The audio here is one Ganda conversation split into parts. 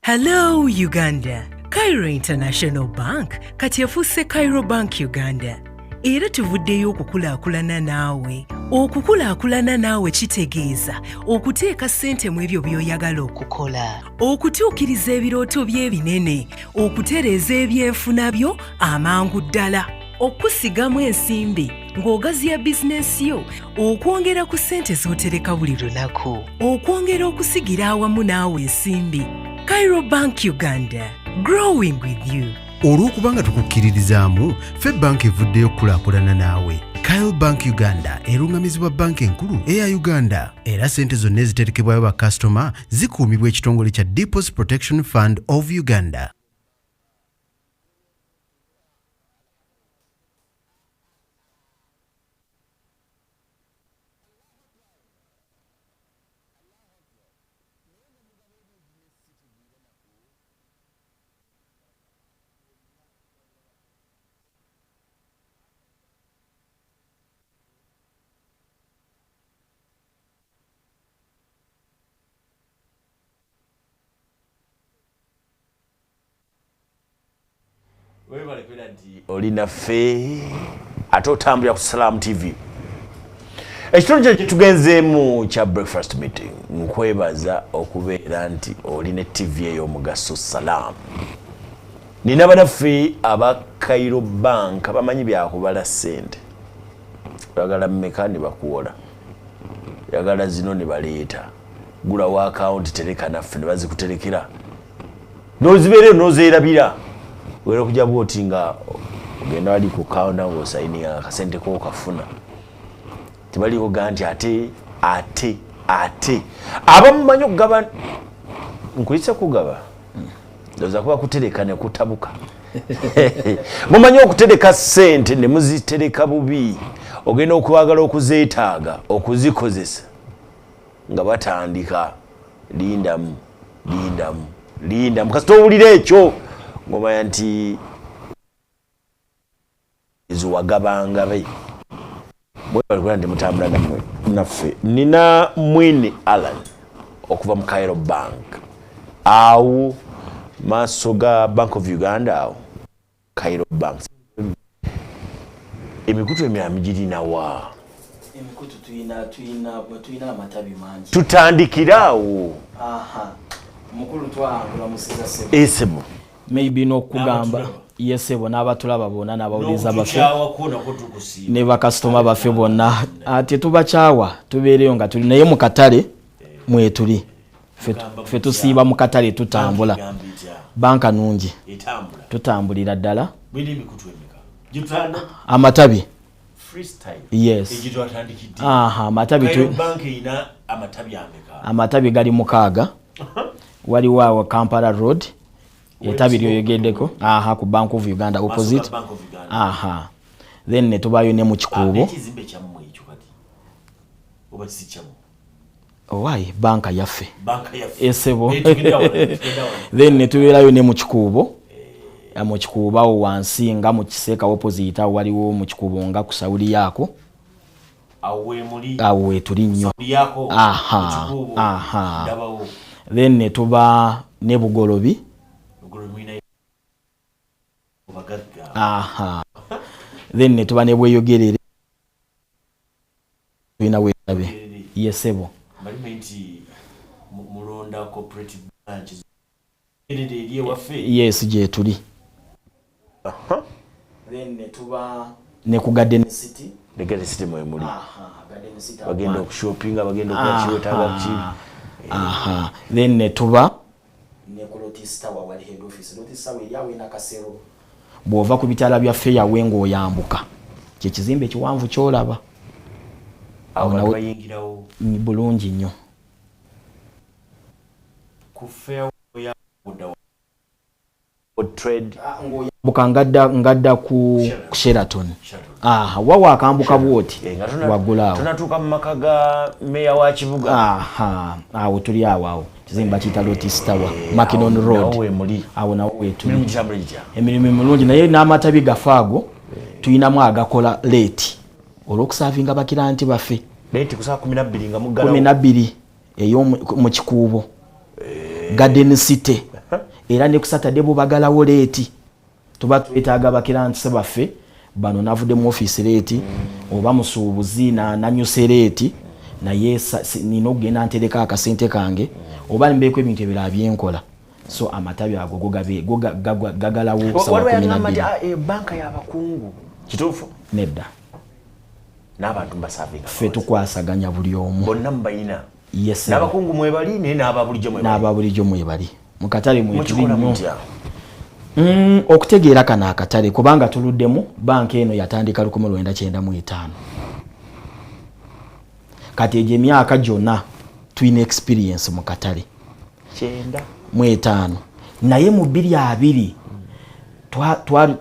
Hello Uganda. Cairo International Bank kati efuuse Cairo Bank Uganda. Era tuvuddeyo okukulaakulana naawe. Okukulaakulana naawe kitegeeza okuteeka ssente mu ebyo by'oyagala okukola, okutuukiriza ebirooto by'ebinene, okutereeza ebyenfuna byo amangu ddala, okusigamu ensimbi ng'ogaziya bizinensi yo, okwongera ku ssente z'otereka buli lunaku, okwongera okusigira awamu naawe ensimbi. Cairo Bank Uganda, growing with you. Olw'okuba nga tukukkiririzaamu, ffe banka evuddeyo okukulaakulana naawe. Kyle Bank Uganda erungamizibwa banka enkulu eya Uganda, era ssente zonna eziterekebwayo bakasitoma zikuumibwa ekitongole kya Deposit Protection Fund of Uganda. Webale kubeera nti oli naffe ate otambulira ku Salam TV. Ekitundu kino kyetugenzeemu kya breakfast meeting, nkwebaza okubeera nti oli ne TV ey'omugaso Salam. Nina banaffe aba Cairo Bank bamanyi byakubala ssente, oyagala mmeka ne bakuwola, oyagala zino ne baleeta, gulawo akawunti tereka naffe ne bazikuterekera, nozibeereyo nozeerabira, wera okujja bwoti nga ogenda wali ku kawunta ng'osayininga akasente ko okafuna, tebaliko ga nti ate ate ate abamu manyi okugaba, nkuyise kugaba ndowooza kuba kutereka ne kutabuka. Mumanyi okutereka ssente ne muzitereka bubi, ogenda okwagala okuzeetaaga okuzikozesa nga batandika lindamu lindamu lindamu, kasita owulira ekyo ng'omanya nti ziwagabangabe. Mwebale nti mutambula nammwe naffe. Nina Mwini Allan okuva mu Cairo Bank, awo maaso ga Bank of Uganda, awo Cairo Bank. Emikutu emirala migirinawa? Emikutu tulina amatabi mangi. Tutandikire awo. Aha, mukulu, twakulamusiza ssebo. Esebo. Maybe n'okugamba yesebo n'abatulaba bonna n'abawuliriza baffe ne bakasitoma baffe bonna. Tetubakyawa, tubeereyo nga tuli naye mu katale mwetuli. Ffe tusiiba mu katale, tutambula. Banka nungi, tutambulira ddala. Amatabi, yes, aha, amatabi amatabi gali 6. Waliwo awo Kampala Road, etabi lyoyogeddeko, aha, ku Bank of Uganda opposite, aha. Then ne tubayo ne mu Kikuubo. Owaayi, banka yaffe esebo. Then ne tubeerayo ne mu Kikuubo, mu Kikuubo awo wansi nga mu Kiseeka opposite, awo waliwo mu Kikuubo nga ku Sawuli yaako, awo wetuli nnyo, aha aha. Then ne tuba ne Bugolobi, aha. Then ne tuba ne Bweyogerere, tulina wetabe yesebo. Nti mulonda cooperative branch eri ewaffe. Yes, gyetuli. Then netuba ne ku Garden City. Ne Garden City mwe muli. Garden City bagenda okushoppinga, bagenda okukiwetaaga ki. Aha, then netuba ne ku Lotus Tower, wali head office. Lotus Tower eri awo Nakasero, bw'ova ku bitaala bya Fairway ng'oyambuka, kyekizimbe ekiwanvu kyolaba. Awo bantu bayingirawo bulungi nnyo. Ku Fairway Trade. Ng'oyambuka ngadda ku Sheraton. Aha, wawa akambuka bwoti waggulu awo. Tunatuuka mu maka ga meya wa kibuga. Aha, awo tuli awo kizimbe bakiyita Lotus Tower, Mackinon Road. Nawo wemuli. Awo nawo wetuli. Emirimu gitambula gitya? Emirimu mirungi, naye n'amatabi gafe ago tulinamu agakola late olw'okuservinga baclient baffe. Late ku saa 12 nga muggalawo? 12 ey'omu kikuubo, Garden City, era ne ku Saturday bubagalawo late. Tuba twetaaga baclients baffe bano, navudde mu office late oba musuubuzi nanyuse late, naye nina okugenda ntereka akasente kange oba mbeeko ebintu ebirala byenkola. So amatabi ago go gagalawo sawa Waliwo kumi yagamba nti nabbiri. Banka y'abakungu, kituufu? Nedda. N'abantu mubaservinga? Ffe tukwasaganya buli omu. Bonna mubayina? Yes. N'abakungu mwebali, naye n'ababulijjo mwebali? N'ababulijjo mwebali, mu katale mwetuli. Mukikola Nnyo. mutya? Okutegeera kano akatale, kubanga tuluddemu. Banka eno yatandika 1995. Kati egyo emyaka gyonna tulina experience mu katale. Kyenda Mu etaano, naye mu 2020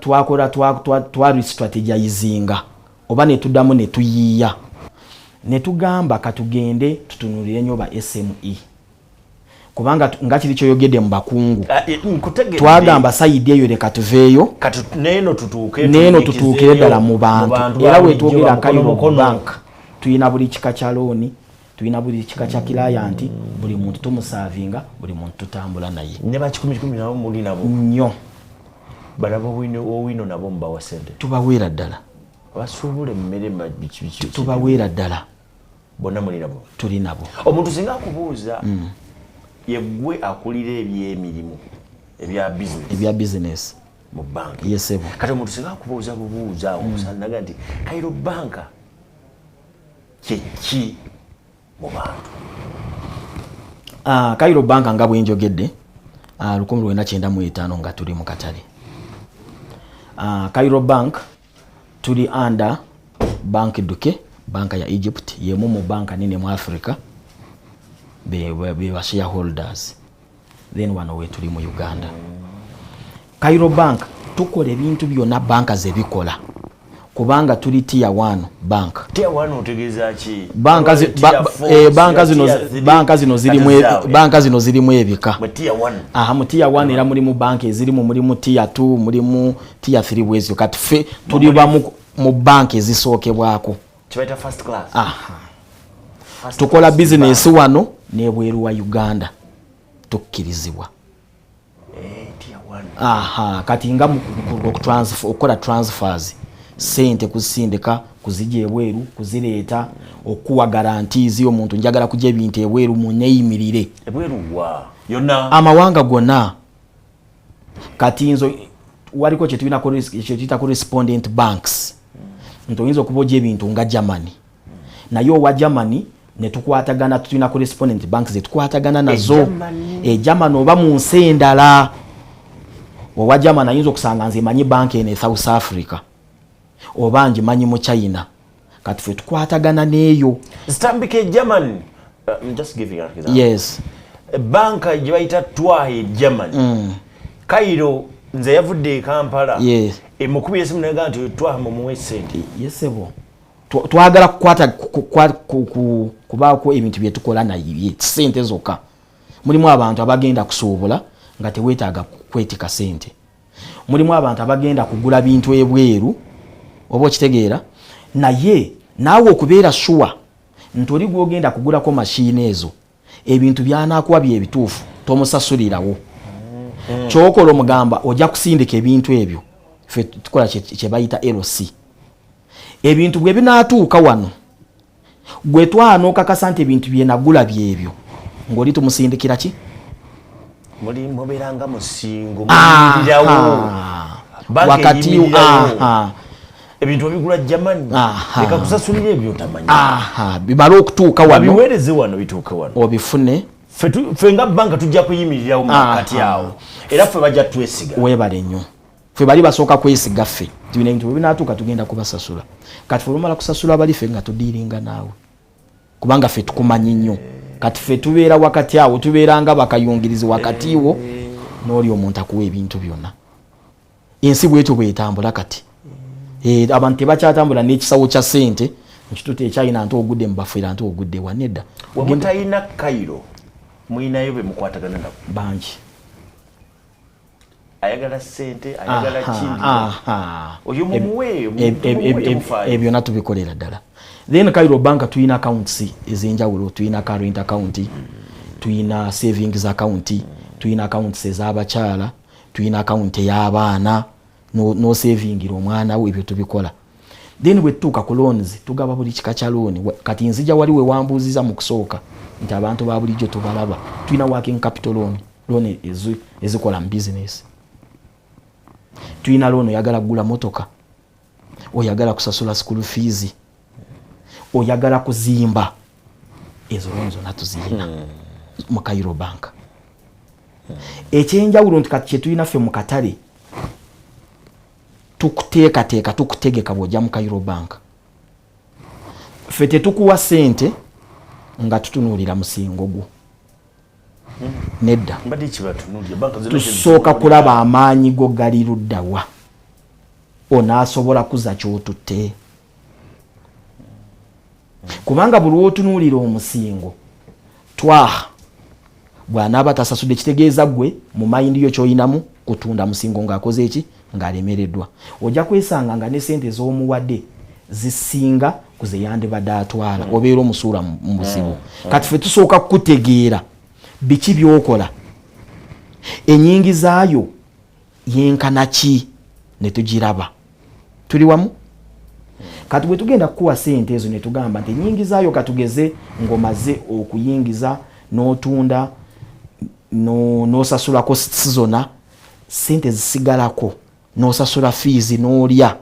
twakola twa restrategizinga oba netuddamu netuyiiya netugamba katugende tutunulire nnyo ba SME, kubanga nga kiri kyoyogedde mu bakungu. Ah, nkutegedde. Twagamba side eyo leka tuveeyo. Kati neeno tutuuke. Neeno tutuukire ddala mu bantu, era wetwogera mukono Cairo mukono. Bank tulina buli kika kya loan, tulina buli kika kya client, buli muntu tumuservinga, buli muntu tutambula naye. Ne ba kikumi kikumi nabo muli nabo? Nnyo. Balaba owino nabo mubawa sente? Tubaweera ddala. Basuubula emmere biki biki biki? Tubaweera ddala. Bonna muli nabo? Tuli nabo. Omuntu singa akubuuza, yeggwe akulira ebyemirimu ebya bizinesi Ebya bizinesi mu banka? Yes ssebo. Kati omuntu singa akubuuza bubuuza awo omusanaga nti Cairo Banka kyeki mu bantu? Ah, Cairo Bank nga bwenjogedde, 1995 nga tuli mu katale. Cairo Bank tuli under Banque du Caire, banka ya Egypt, yemu mu banka nene mu Africa, be ba shareholders. Then wano we tuli mu Uganda. Cairo Bank tukola ebintu byonna banka zebikola, kubanga tuli tier 1 bank. Tier 1 otegeeza ki? Banka banka zino banka zino zirimu ebika. Mu tier 1? Aha, mu tier 1 era mulimu banka ezirimu, mulimu tier 2, mulimu tier 3 bwezyo. Kati ffe tuli bamu mu banka ezisookebwako. Kibaita first class. Aha. First Tukola class bizinesi wano n'ebweru wa Uganda tukkirizibwa. Tier 1. Aha, kati nga okukola transfers, sente kuzisindika kuzijja ebweru, kuzireeta, okuwa guarantees omuntu, njagala kujja ebintu ebweru muneeyimirire. Ebweru wa yonna? Amawanga gonna. Kati nzo waliko kyetulina kyetuyita correspondent banks, nti oyinza okuba ojja ebintu nga Germany, naye owa Germany netukwatagana, tulina correspondent banks zetukwatagana nazo. Germany. E Germany oba mu nsi endala. Owa Germany ayinza okusanga nze manyi banka eno e South Africa oba ngimanyi mu China, kati ffe tukwatagana n'eyo. Stanbic e Germany. I'm just giving an example. Yes. Banka gye bayita Twaha e Germany, Cairo nze yavudde e Kampala, emukubira esimu naga nti Twaha mumuwe sente? Yes ssebo. Twagala kukwata kubaako ebintu byetukola naye sente zokka. Mulimu abantu abagenda kusuubula nga teweetaaga kwetika sente, mulimu abantu abagenda kugula bintu ebweru, oba okitegeera, naye naawe okubeera sure nti oli gwogenda kugulako mashini ezo ebintu byanakuwa byebituufu, tomusasulirawo. Kyokola omugamba ojja kusindika ebintu ebyo, fe tukola kye bayita LC. Ebintu bwe binaatuuka wano, gwe twanokakasa nti ebintu byenagula byebyo, ng'oli tumusindikira ki? Muli mubeeranga musingo, muyingirawo. Wakati ebintu obigula Germany, leka kusasulira ebyo otamanyi, bimale okutuuka wano, biweereze wano, bituuke wano obifune. Ffe nga banka tujja kuyimirirawo makati awo, era ffe bajja twesiga. Weebale nnyo. Ffe bali basooka kwesiga ffe, tibino ebintu bwe binaatuuka tugenda kubasasula. Kati ffe olumala kusasula bali, ffe nga tudiiringa naawe, kubanga ffe tukumanyi nnyo. Kati ffe tubeera wakati awo, tubeera nga bakayungirizi wakati wo n'oli omuntu akuwa ebintu byonna. Ensi bwetyo bwetambula kati. Abantu tebakyatambula n'ekisawo kya ssente nkituta ekyayina nti ogudde mu bafuira nti ogudde wa, nedda. Wemutalina Cairo, muyinayo be mukwatagana nabo? Bangi. Ayagala ssente, ayagala kindi, oyo mumuwe. Ebyonna tubikolera ddala. Then Cairo Bank tulina accounts ez'enjawulo. Tulina current account, tulina savings account, tulina accounts ez'abakyala, tulina account ey'abaana, n'osavingira omwana we. Ebyo tubikola. Then bwe tutuuka ku loans, tugaba buli kika kya loan. Kati nzija wali we wambuuziza mu kusooka nti abantu ba bulijjo tubalaba. Tulina working capital loan, loan ezikola mu business. Tulina loan oyagala kugula motoka, oyagala kusasula school fees, oyagala kuzimba. Ezo loan zonna tuziyina mu Cairo Bank. Ekyenjawulo nti kati kyetulina ffe mu katale, tukuteekateeka, tukutegeka. Bw'ojja mu Cairo Bank, ffe tetukuwa ssente nga tutunuulira musingo gwo, nedda. Mbadde kibatunuulira banka zonna. Tusooka kulaba amaanyi go gali luddawa, onaasobola kuza kyotutte, kubanga buli lwotunuulira omusingo twaha bw'anaaba tasasudde, kitegeeza gwe mu mind yo kyoyinamu kutunda musingo ng'akoze eki, ng'alemereddwa. Ojja kwesanga nga ne sente z'omuwadde zisinga ku ze yandibadde atwala, obeera omusuula mu buzibu. Kati ffe tusooka kukutegeera biki byokola, enyingizaayo yenkana ki, ne tugiraba tuli wamu. Kati bwe tugenda kukuwa sente ezo, ne tugamba nti enyingizaayo, katugeze ng'omaze okuyingiza n'otunda, n'osasula costs zonna, sente zisigalako, n'osasula fees, n'olya,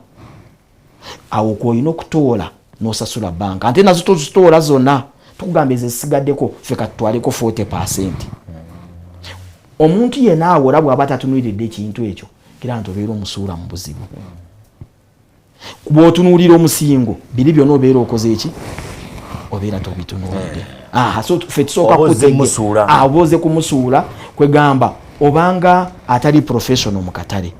awo kwolina okutoola n'osasula banka. Ate nazo tozitoola zonna, tukugamba ezo ezisigaddeko ffe katutwaleko 40%. Omuntu yenna awola bw'aba tatunuuliridde ekintu ekyo, kira nti obeera omusuula mu buzibu. Bw'otunuulira omusingo, biri byonna obeera okoze eki, obeera tobitunuulidde. Aha, so ffe tusooka Oba ozze kutegeera. musuula. Ah, oba oze kumusuula. Kwegamba obanga atali professional mu katale,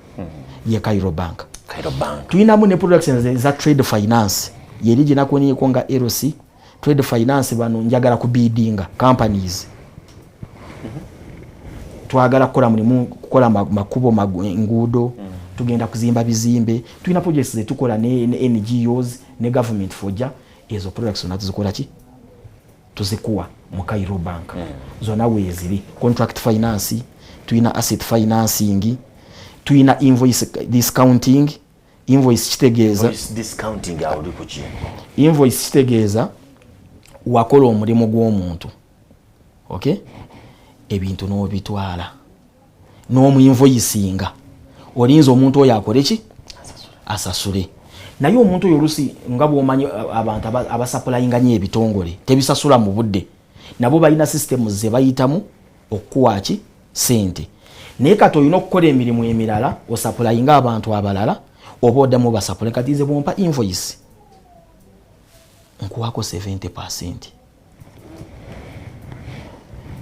ye Cairo Bank. Cairo Bank. Tulinamu ne products eza trade finance, yeri gyenakoniyeko nga LC. Trade finance, bano njagala kubidinga companies, twagala kukola mulimu, kukola makubo, nguudo, tugenda kuzimba bizimbe. Tulina projects zetukola ne NGOs ne government foja. Ezo products zonna tuzikola ki, tuzikuwa mu Cairo Bank. Zonna weeziri. Contract finance, tulina asset financing, tulina invoice discounting. Invoice kitegeeza Invoice discounting, awo oli kuki? Invoice kitegeeza wakola omulimu gw'omuntu, okay, ebintu n'obitwala n'omuinvoicinga, olinza omuntu oyo akole ki, asasule. Naye omuntu oyo olusi nga bwomanyi abantu abasupplyinga nyo ebitongole tebisasula mu budde, nabo balina system ze bayitamu okukuwa ki, sente. Naye kati olina okukola emirimu emirala, osupplyinga abantu abalala, oba oddamu obasupply. Kati nze bwompa invoice, nkuwako 70%.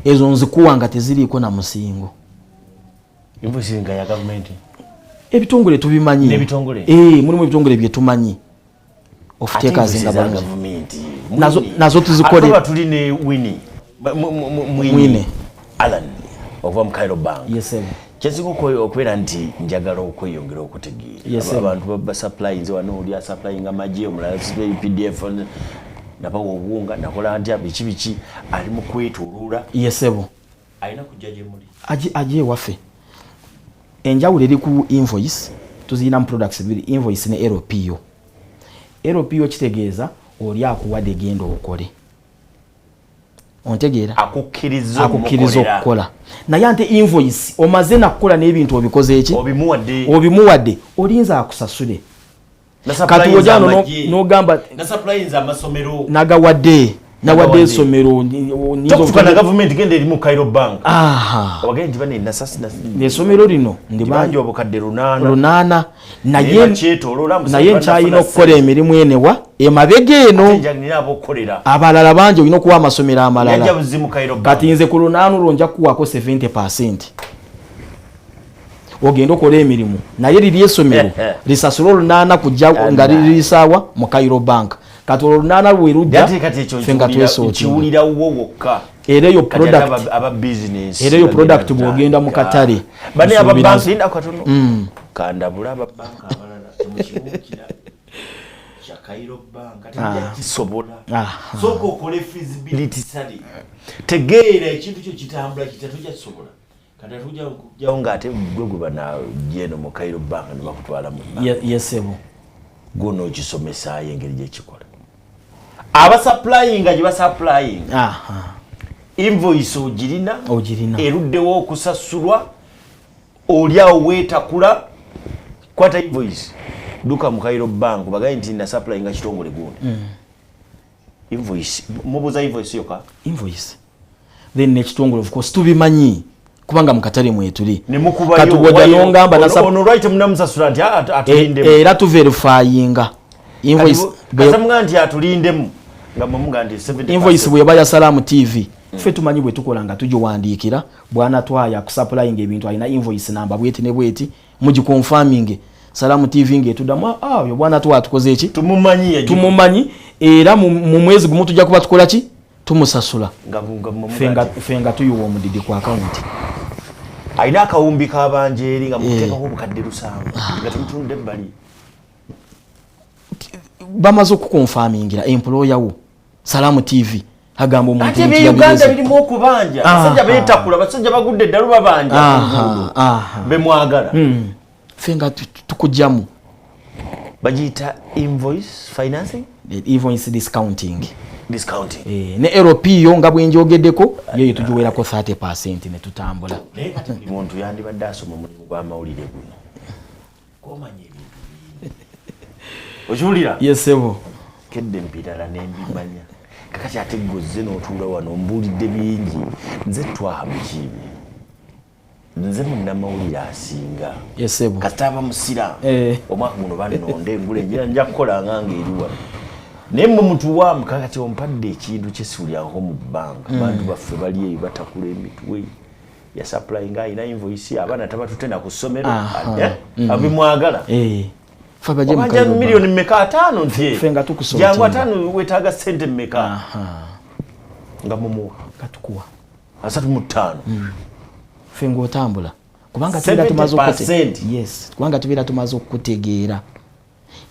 Ezo nzikuwa nga teziriiko na musingo. Invoice nga ya gavumenti? Ebitongole tubimanyi. N'ebitongole? Eh, mulimu ebitongole byetumanyi, off-takers nga bangi. Gavumenti. Nazo tuzikole. Ate tuli ne Winnie Mwine. Mwine. Alan okuva mu Cairo Bank. Yes, sir. Kyensinga okubeera nti njagala okweyongera okutegeera. Yes, sir. Abantu basupplyinze wano, oli asupplyinga amagye, omulala supply PDF, nabawa obuwunga, nakola ntya, biki biki, ali mu kwetoloola. Yesebo. Alina kujja gye muli? Aje ewaffe. Enjawulo eri ku invoice, tuzirina mu products bibiri, invoice ne LPO. LPO kitegeeza oli akuwadde, genda okole. Ontegeera? Akukkiriza. Akukkiriza okukola, naye ante invoice omaze nakukola n'ebintu obikoze eki? Obimuwadde. Obimuwadde, olinza akusasule. Kati ojano n'ogamba Nasupplyinze amasomero. Nagawadde, nawadde essomero. Tokutuka na gavumenti, genda eri mu Cairo Bank. Aha. Obagende nti bane nasasi. Essomero lino. Ndibanja obukadde 800. 800, naye Naye naye nkyalina okukola emirimu enewa emabega eno. Nina abokukolera. Abalala bangi, olina okuwa amasomero Yajja amalala. buzi mu Cairo Bank. Kati nze ku 800 lwo nja kukuwaako 70%, ogenda okola emirimu, naye liri essomero lisasule 800 kujja nga lirisaawa mu Cairo Bank. Kati olwo 800 lwe lujja, Ate kati ekyo ffe nga twesortinga. nkiwulira wo wokka. Era eyo Kati ate product aba business era eyo product bagenda bw'ogenda mu katale, bane aba nsuubira bank, linda katono. Kandabula aba bank abalala, temukibuukira kya Cairo Bank ate kisobola. Sooka okole feasibility study, tegeera ekintu kyo kitambula kitya. Tojja kisobola. Kati ate ojja kujjawo ng'ate gwe gwe banajja eno mu Cairo Bank ne bakutwala mu bank. Yesebo. Gwe onookisomesaayo engeri gyekikola, abasupplyinga gye basupplyinga, invoice ogirina? Ogirina. Eruddewo okusasulwa, oli awo weetakula. Kwata invoice, duka mu Cairo Bank, bagaye nti nasupplyinga kitongole gundi. Invoice, mubuuza invoice yoka. Invoice, then nekitongole of course tubimanyi kubanga mu katale mwetuli. Nemukubayo. Kati wojja nongamba Ono lwaki temunamusasula nti "Ah, atulindemu"? Era tuverifyinga invoice. Kasamuga nti atulindemu, nga mwemuga nti 70%. Invoice bweba ya Salamu TV, ffe tumanyi bwe tukola nga tugiwandiikira bwana twaya kusupplyinga ebintu, alina invoice namba bweti ne bweti, mugiconfirming. Salamu TV ngaetuddamu, "Ah, oyo bwana twaya tukoze eki?" Tumumanyi Tumumanyi, era mu mwezi gumu tujja kuba tukola ki? Tumusasula. Nga mwe Ffe muga nga tuyiwa omudidi ku akawunti. Alina akawumbi k'abanjeeri nga muteekako obukadde 700 nga temutunudde ebbali. Bamaze okuconfirmingira employer wo Salamu TV agamba omuntu Ate nti ebyeuganda yabireze. birimu okubanja. Basajja beetakula, basajja bagudde eddalu, babanja ku nguudo. Bemwagala. Ffe nga tukugjamu. Bagiyita invoice financing. Invoice discounting. Discounting. Eh, ne LP yo nga bwenjogeddeko yeyo tugiwerako 30% ne tutambula. Naye kati buli muntu yandibadde asoma omulimu gw'amawulire guno, komanya ebintu bingi, okiwulira? Yesebo. Kedde mpirala nembimanya. Kakati ate gozze n'otuula wano, mbuulidde bingi. Nze Twaha Mukiibi, nze munnamawulire asinga. Yesebo. Kasita aba musiraamu. Omwaka guno bannonda engula enjira, nja kukolanga nga eri wano, naye mmwe mutuwaamu. Kakati ompadde ekintu kyesuulyako mu bbanga. Bantu baffe bali eyo batakula emitwe, yasupplyinga, alina invoice, abaana tabatute na ku ssomero. Eh? Abimwagala. Eh, ffe abaje mu Obanja Cairo Bank. miliyoni mmeka? 50 nti Ffe nga tukusortinga. jangu 50, weetaaga sente mmeka? Nga mumuwa. Nga tukuwa. 35. Ffe ng'otambula kubanga tubeera tumaze 70%. Yes, kubanga tubeera tumaze okukutegeera.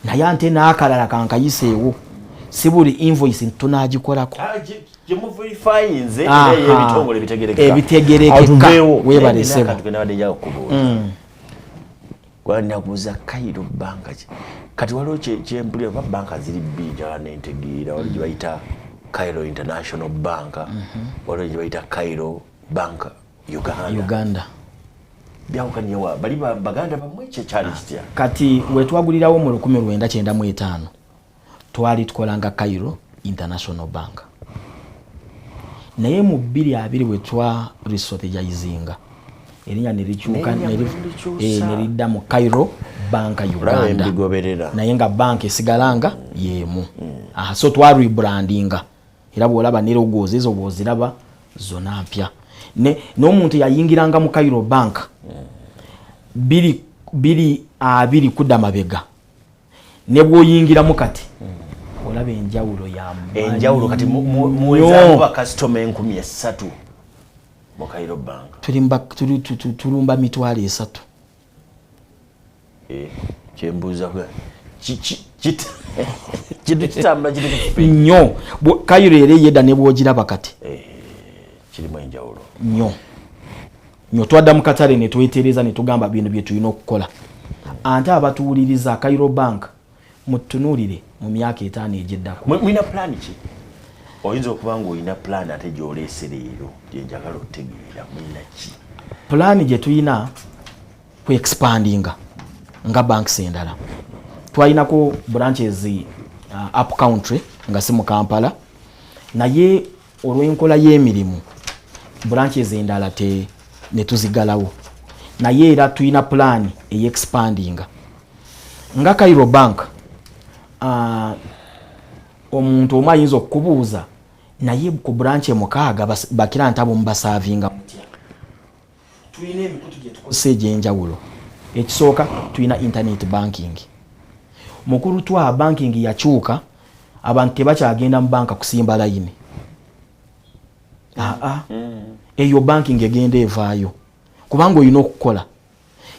Naye ante n'akalala kankayiseewo, si buli invoice tunagikolako. Ah, gyemuverifyinze era ey'ebitongole bitegerekeka. Ebitegerekeka. Atuveewo. Weebale, Naye nina ssebo. akantu ke nabadde njagala okubuuza. Gwanakubuuza Cairo Bank ki? Kati waliwo kyempulira oba banka ziri bbiri, njagala nentegeera. Waliwo gye bayita Cairo International Bank, waliwo gye bayita Cairo Bank Uganda. Uganda. Byawukaniyewa? Bali baganda bammwe? Kyekyali kitya? Kati wetwagulirawo mu 1995 twali tukolanga Cairo International Bank, naye mu 2020 bwe twa restrategizinga erinnya ne likyuka N'erinnya ne likyusa. Ne lidda mu Cairo Bank Olaba Uganda. embigoberera. Naye nga bank esigala nga yemu. Aha, so twa rebrandinga, era bwolaba ne logos ezo bwoziraba zonna mpya. N'omuntu yayingiranga mu Cairo Bank 2020 kudda mabega, ne bw'oyingiramu kati olaba enjawulo ya maanyi. Enjawulo kati muwezaamu bakasitoma 3,000 mu Cairo Bank. Tulumba 300,000. Eh, kyembuuza kintu kitambula kiri ku speed. Nnyo. Cairo era eyedda ne bw'ogiraba kati. Kirimu enjawulo. Nnyo nnyo. Twadda mu katale ne twetereza ne tugamba bino bye tulina okukola. Ate abatuwuliriza, Cairo Bank mutunuulire mu myaka 5 egyeddako. Mulina plan ki? Oyinza okuba ng'olina pulaani ate gy'oleese leero gyenjagala otegeera, mulina ki? Pulaani gye tulina ku expandinga nga banks endala. Twalinako branches up country nga si mu Kampala, naye olw'enkola y'emirimu branches endala te ne tuzigalawo, naye era tulina pulaani ey'expandinga nga Cairo Bank. Omuntu omu ayinza okukubuuza, naye ku branch 6 bakira nti abo mubaservinga mutya? Tulina emikutu gye tukozesa egy'enjawulo. Ekisooka, tulina internet banking. Mukulu, twa banking yakyuka, abantu tebakyagenda mu banka kusimba layini. Aa, eyo banking egenda evaayo kubanga olina okukola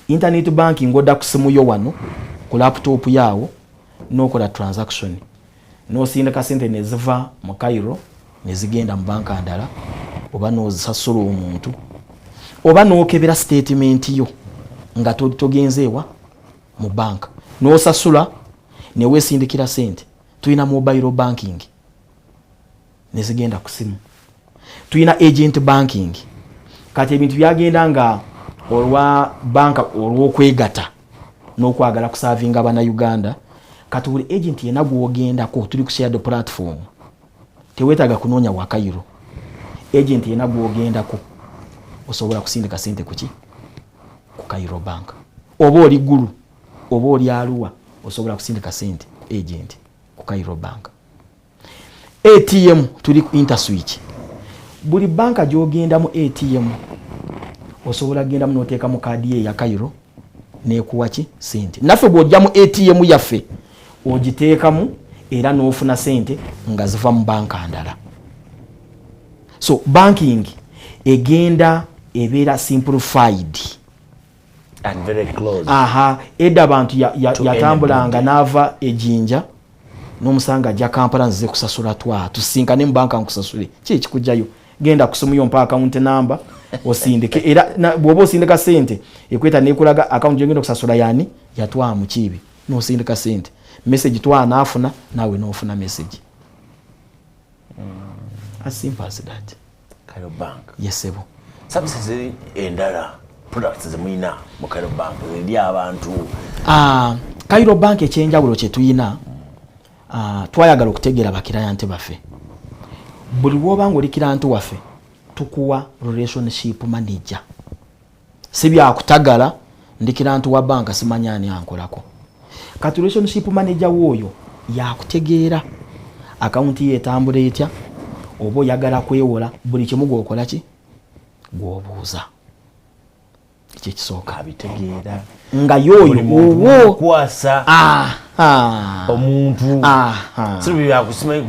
internet banking, odda ku simu yo wano ku laptop yaawo nokola transaction, nosindika sente neziva mu Cairo nezigenda mu banka ndala, oba nozisasula omuntu, oba nokebera statement yo nga togenze ewa mu banka, nosasula newesindikira sente. Tulina mobile banking nezigenda ku simu, tulina agent banking. Kati ebintu byagenda nga olwa banka olw'okwegata n'okwagala kuservinga bannayuganda, kati buli agent yenna gwogendako, tuli ku shared platform, teweetaaga kunoonya wa Cairo. Agent yenna gwogendako osobola kusindika sente kuki? Ku Cairo Bank. Oba oli Gulu oba oli Aluwa, osobola kusindika sente agent ku Cairo Bank. ATM, tuli ku interswitch. Buli banka gyogendamu ATM osobola kugendamu noteekamu kaadi ye eya Cairo nekuwa ki? Sente. Naffe bw'ojja mu ATM yaffe ogiteekamu era n'ofuna sente nga ziva mu banka ndala. So banking egenda ebeera simplified and very close. Aha, edda abantu yatambulanga n'ava ejinja n'omusanga ajja Kampala, nzize kusasula, twa tusinkane mu banka nkusasule. Ki ekikujjayo? Genda kusimuyo, mpa account number osindike. Era bw'oba osindika sente ekweta nekulaga account gyogenda okusasula yani yatwaa mukiibi, nosindika sente, message twaa naafuna, naawe n'ofuna message. As simple as that. Cairo Bank. Yesebo. Services endala, products zemulina mu Cairo Bank eri abantu? Cairo Bank ekyenjawulo kyetuyina, twayagala okutegeera baclient baffe. Buli lwoba nga oli client waffe, tukuwa relationship manager. Si byakutagala ndi client wa banka, simanyi ani ankolako. Kati relationship manager wooyo yakutegeera akawunti ye etambula etya, oba oyagala kwewola, buli kimu gwokola ki? Gwobuuza. Ekyo ekisooka. Abitegeera. Nga yooyo. Buli muntu owo mukwasa omuntu.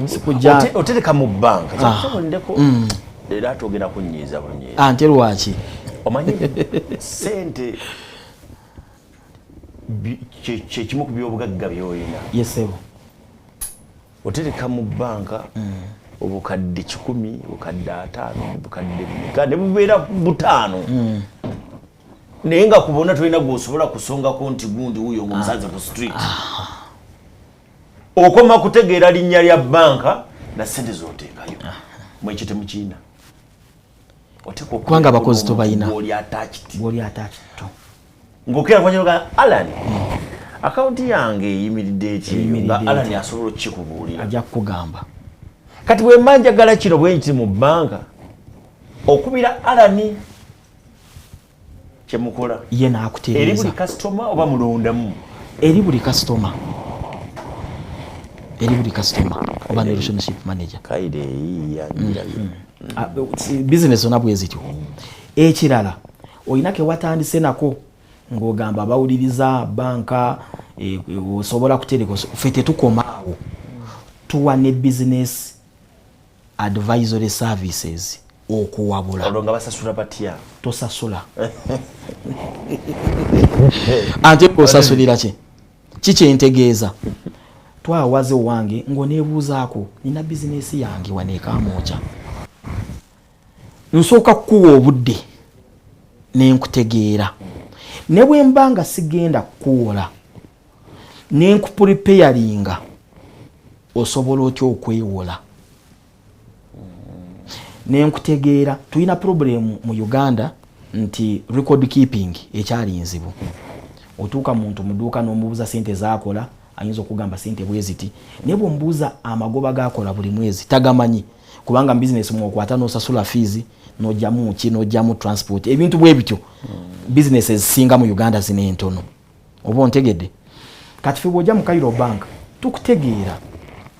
Sikujja- Otereka mu banka kyakusobondeko era ate ogenda kunyiiza bunyiiza. Ante lwaki? Omanyi sente kyekimu ku byobugagga byolina. Yesebo. Otereka mu banka obukadde 100, obukadde 50, obukadde meka, ne bubeera 5, naye nga ku bonna tolina gwosobola kusongako nti gundi wuyo ngaomusanze ku street. Okoma kutegeera linnya lya banka na sente zoteekayo. Mwekyo temukiina. Oteekwa Kubanga abakozi tobalina. Oli attached. Gwoli attached to. Ng'okera kwanya, Alan, akawunti yange eyimiridde eti eyo? Eyimiridde Nga Alan etya? asobola okukikubuulira. Ajja kukugamba. Kati bwe mba njagala kino bwe nti mu banka, okubira Alan, kyemukola ye eri n'akutereeza. Buli kasitoma oba mulondamu? Eri buli kasitoma, eri buli kasitoma oba ne relationship manager. Kaire eyiiya ngirabye. Ah, business zonna bwe zityo. Ekirala, olina kewatandise nako ng'ogamba abawuliriza banka osobola kutereka, ffe tetukoma awo, tuwa ne business advisory services, okuwabula. Olwo nga basasula batya? Tosasula. Ate osasulira ki? Kikyentegeeza, twawaze owange ng'oneebuuzaako, nina bizinesi yange wano ekamwokya, nsooka kukuwa obudde nenkutegeera, ne bwe mba nga sigenda kukuwola, nenkupreparinga osobola otya okwewola. Nenkutegeera. Tulina problem mu Uganda nti record keeping ekyali nzibu. Otuuka muntu mu dduuka n'omubuuza sente zakola, ayinza okugamba sente bwe ziti, naye bw'omubuuza amagoba gakola buli mwezi tagamanyi, kubanga mu bizinesi mwokwata n'osasula fees, n'ojjamu ki, n'ojjamu transport, ebintu bwe bityo. Bizinesi ezisinga mu Uganda zino entono, oba ontegedde? Kati fe bw'ojja mu Cairo Bank tukutegeera,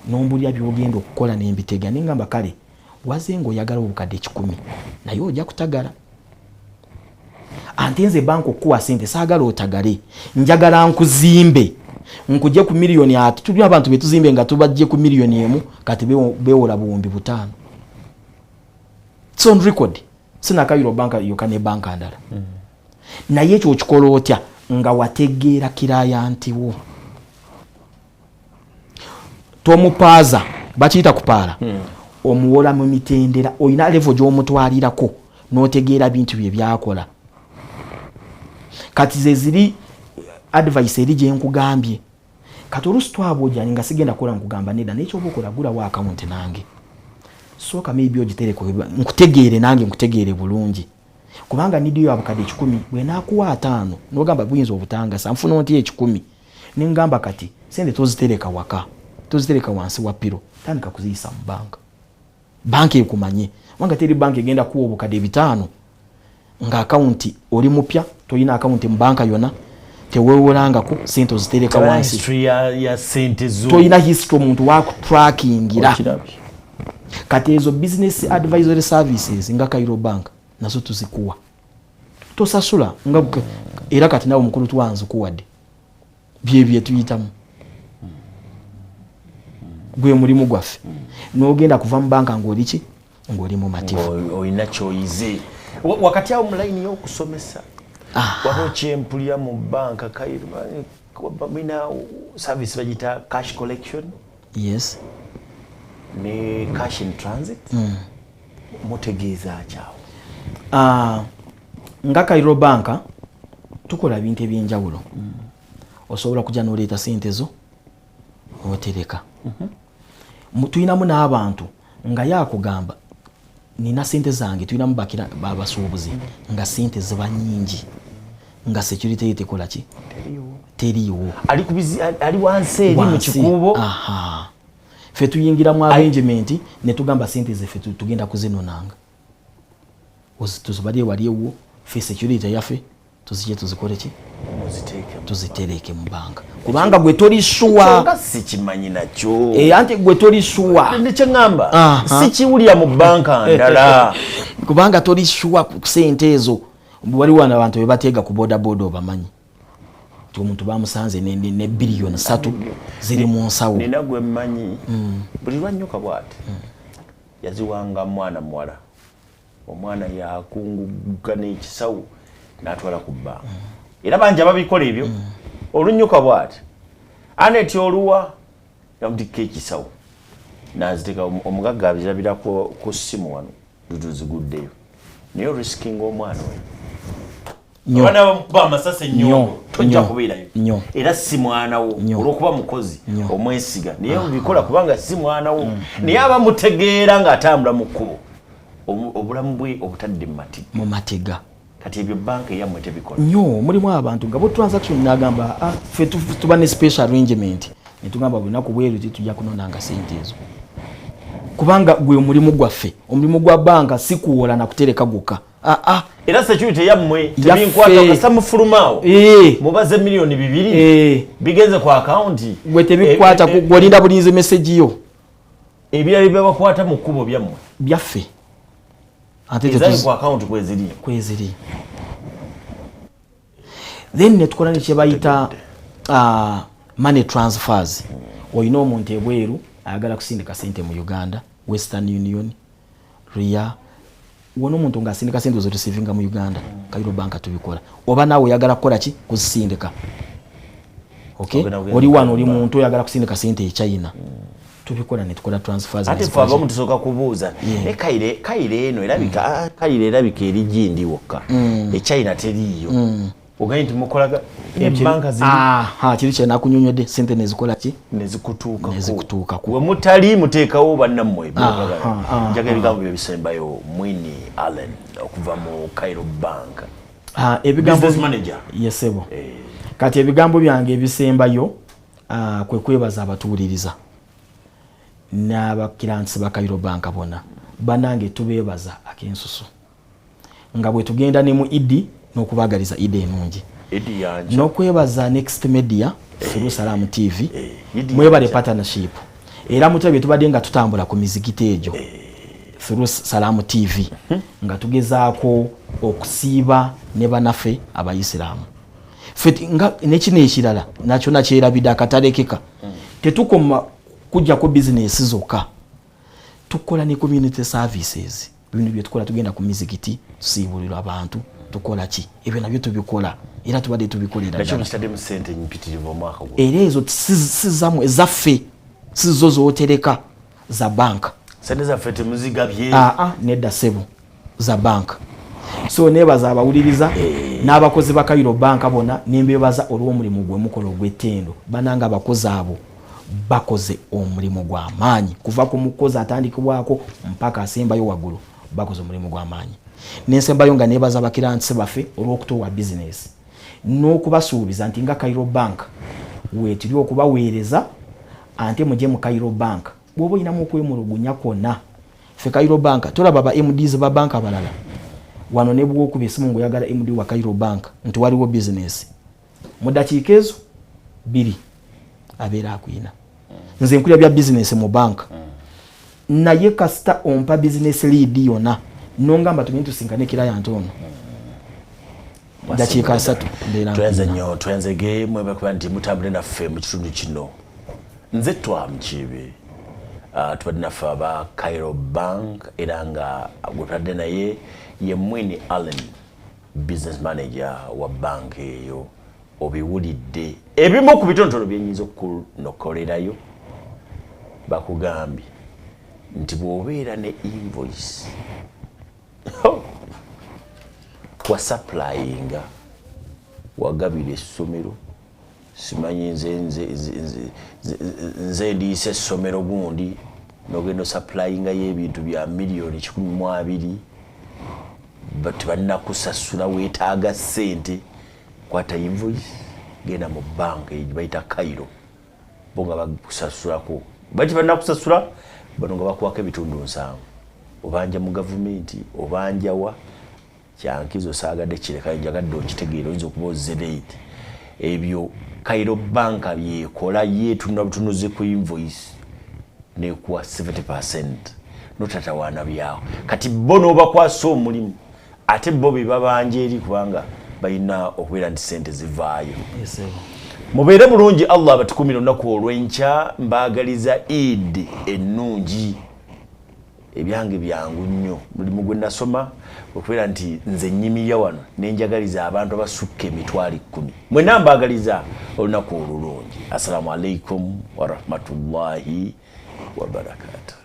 nombulya byogenda okukola nembitegeera, nengamba kale waze ngaoyagala obukadde 100, naye ojja kutagala. Ate nze banka okukuwa sente saagala otagale, njagala nkuzimbe, nkujje ku miliyoni. Ati tulina abantu betuzimbe nga tubajje ku miliyoni 1, kati bewola 5000. It's on record, sina Cairo Bank yoka ne banka ndala. Naye ekyo okikola otya nga wategeera client wo? Tomupaaza, bakiyita kupaala. Omuwola mu mitendera, olina level gy'omutwalirako n'otegeera bintu bye byakola. Kati ze ziri advice eri gyenkugambye. Kati oluusi twabwojani nga sigenda kukola, nkugamba nedda, naye kyoba okola gulawo akawunti nange, sooka maybe ogitereko nkutegeere, nange nkutegeere bulungi, kubanga need yo abukadde 100 bwenaakuwa 50 nogamba buyinza obutangasa, nfuna ntya 100? Nengamba kati sente tozitereka waka, tozitereka wansi wa pillow, tandika kuziyisa mu banka, banka ekumanye, kubanga teri banka egenda kuwa obukadde 5 nga akawunti oli mupya, tolina akawunti mu banka yona, tewewolangako, sente ozitereka wansi, tolina history omuntu wakutrackingira. Kati ezo business advisory services nga Cairo Bank nazo tuzikuwa, tosasula nga era kati nawe omukulu twanzikuwadde byebye tuyitamu, gwe mulimu gwaffe. Nogenda kuva mu banka ngaoli ki, ngaoli mumativu. Olina kyoyize wakati awo mu layini y'okusomesa. Waliwo kyempulira mu banka mina service bagita cash collection. Yes. Ne cash in transit. Mutegeeza kyawo? Nga Cairo Banka tukola bintu ebyenjawulo. Osobola kujja noleeta sente zo otereka. Tulinamu n'abantu nga yakugamba nina sente zange, tulinamu bakira babasuubuzi nga sente ziba nyingi nga security ye tekola ki, teriiwo. Ali wansi eri mu kikuubo. Ffe tuyingira mu arrangement ne tugamba sente zeffe tugenda kuzinonanga, tuzibalye wali ewo, ffe security yaffe tuzije tuzikole ki, tuzitereke mu banka, kubanga gwe toli sure. Sikimanyi nakyo. Eh, anti gwe toli sure. Nekyeŋŋamba sikiwulira mu banka ndala. Kubanga toli sure ku sente ezo. Waliwo abantu bebateega ku boda boda, obamanyi nti omuntu bamusanze ne biliyoni 3 ziri mu nsawo. Nina gwe mmanyi, buli lwanyuka bwati yaziwanga mwana muwala, omwana yakunguga n'ekisawo n'atwala ku bbanka. Era bangi ababikola ebyo. Olunyuka bwati aneti oluwa yamutikka ekisawo naziteeka, omugagga abirabira ku ssimu wano ziguddeyo, naye orisikinga omwana oyo. Abaana bamukuba amasasi ennyo, tojja kubeerayo. Era si mwana wo, olwokuba mukozi omwesiga, naye obikola kubanga si mwana wo. Naye aba mutegeera ng'atambula mu kkubo, obulamu bwe obutadde mu matiga. Kati ebyo banka eyammwe tebikola? Nnyo. Mulimu abantu nga bo transaction nagamba, ah, ffe tuba ne special arrangement netugamba buli bweru titujja kunonanga sente ezo, kubanga gwe omulimu gwaffe, omulimu gwa banka si kuwola na kutereka gwokka. Ah, ah. Era security yammwe tebinkwata kasa mufulumaawo mubaze miliyoni 2 bigenze ku akawunti. Gwe tebikwata, gweolinda bulinzi message yo. Ebirala byebakwata mu kkubo byammwe? Byaffe. Ate ezali ku akawunti kweziri. Kweziri. Then netukola nekyebayita money transfers. Olina omuntu ebweru ayagala kusindika sente mu Uganda, Western Union, Ria, wona omuntu ngaasindika sente ozireceivinga mu Uganda, Kairo Banka tubikola. Oba naawe oyagala kukola ki, kuzisindika, okay? Oli wano, oli muntu oyagala kusindika sente e China, tubikola netukola transfers. Ate fe abamu tusooka kubuuza ne Kaire eno erabika, ah, Kaire erabika eri gindi wokka, e China teriiyo. Ogambye nti mukolaga ebbanka ziri. Aha, kiri kyenakunyonyodde, sente nezikola ki? Nezikutuukako. Nezikutuukako. We mutali muteekawo bannammwe. Njagala ebigambo bye bisembayo, Mwini Allen okuva mu Cairo Bank. Ah, ebigambo Business manager. Yesebo. Kati ebigambo byange ebisembayo kwe kwebaza abatuwuliriza n'abakirantisi ba Cairo Bank bonna. Bannange, tubeebaza ak'ensusu nga bwe tugenda ne mu Idi n'okubaagaliza Idi ennungi. Idi yanje. N'okwebaza Next Media through Salam TV. Idi Mwebale yanje. partnership, era mutya bye tubadde nga tutambula ku mizikiti egyo through Salam TV, nga tugezaako okusiiba ne banaffe abayisiraamu. Ffe nga nekino ekirala nakyo nakyerabidde, akatalekeka, tetukoma kujjako bizinesi zokka, tukola ne community services. Bino byetukola, tugenda ku mizikiti, tusiibulira abantu, tukola ki, ebyo nabyo tubikola era tubadde tubikolera Nakyo ddala. mukitaddemu sente mpitirivu omwaka guno. Era ezo si zammwe, ezaffe, si zo zotereka, za banka. Sente zaffe temuzigabye. Aa, nedda ssebo, za banka. So nebaza abawuliriza n'abakozi ba Cairo Banka bonna, nembebaza olw'omulimu gwe mukola ogw'ettendo. Bananga abakozi abo bakoze omulimu gw'amaanyi, kuva ku mukozi atandikibwako mpaka asembayo waggulu, bakoze omulimu gw'amaanyi. Nensembayo nga nebaza bakirantisi baffe olw'okutuwa bizinesi n'okubasuubiza nti nga Cairo Bank weetiri okubaweereza, ate mujye mu Cairo Bank bw'oba olinamu okwemulugunya kwonna. Ffe Cairo Bank tolaba ba MDs ba bank abalala wano, ne bwokuba esimu ngaoyagala MD wa Cairo Bank nti waliwo bizinesi, mu dakiika ezo 2 abeera akwina. Nze nkulya bya bizinesi mu banka, naye kasita ompa business lead yonna nongamba tugende tusinkane client ono, dakiika 30 mbeera Tweyanze nkwina. nnyo, tweyanzege mwebale kuba nti mutambule naffe mu kitundu kino. Nze Twamukiibi. Tubadde naffe aba Cairo Bank, era nga gwe tubadde naye ye Mwini Allen, business manager wa bank eyo. Obiwulidde ebimu ku bitonotono byenyinza okunokolerayo. Bakugambye nti bw'obeera ne invoice wasupplyinga, wagabira essomero, simanyi nze ndiisa essomero gundi, nogenda osupplyingayo ebintu bya miliyoni 120, tebannakusasula, weetaaga ssente, kwata invoice, genda mu banka eyo bayita Cairo, bo nga bakusasulako. Bati bannakusasula bano nga bakuwako ebitundu 70. Obanja mu gavumenti, obanjawa kyankizo, saagadde kireka, njagadde okitegeera, oyinza okuba ozze late. Ebyo Cairo Banka byekola, yeetunula butunuzi ku invoice nekuwa 70, notatawaana byawo. Kati bo n'obakwasa omulimu, ate bo be babanja eri, kubanga balina okubeera nti sente zivaayo. Yes, sir. Mubeere bulungi, Allah abatukumire olunaku olw'enkya. Mbaagaliza Eid ennungi. Ebyange byangu nnyo, mulimu gwe nasoma okubeera nti nze nnyimirira wano nenjagaliza abantu abasukka 100,000. Mwenna mbaagaliza olunaku olulungi. Assalamu alaikum warahmatullahi wabarakatuh.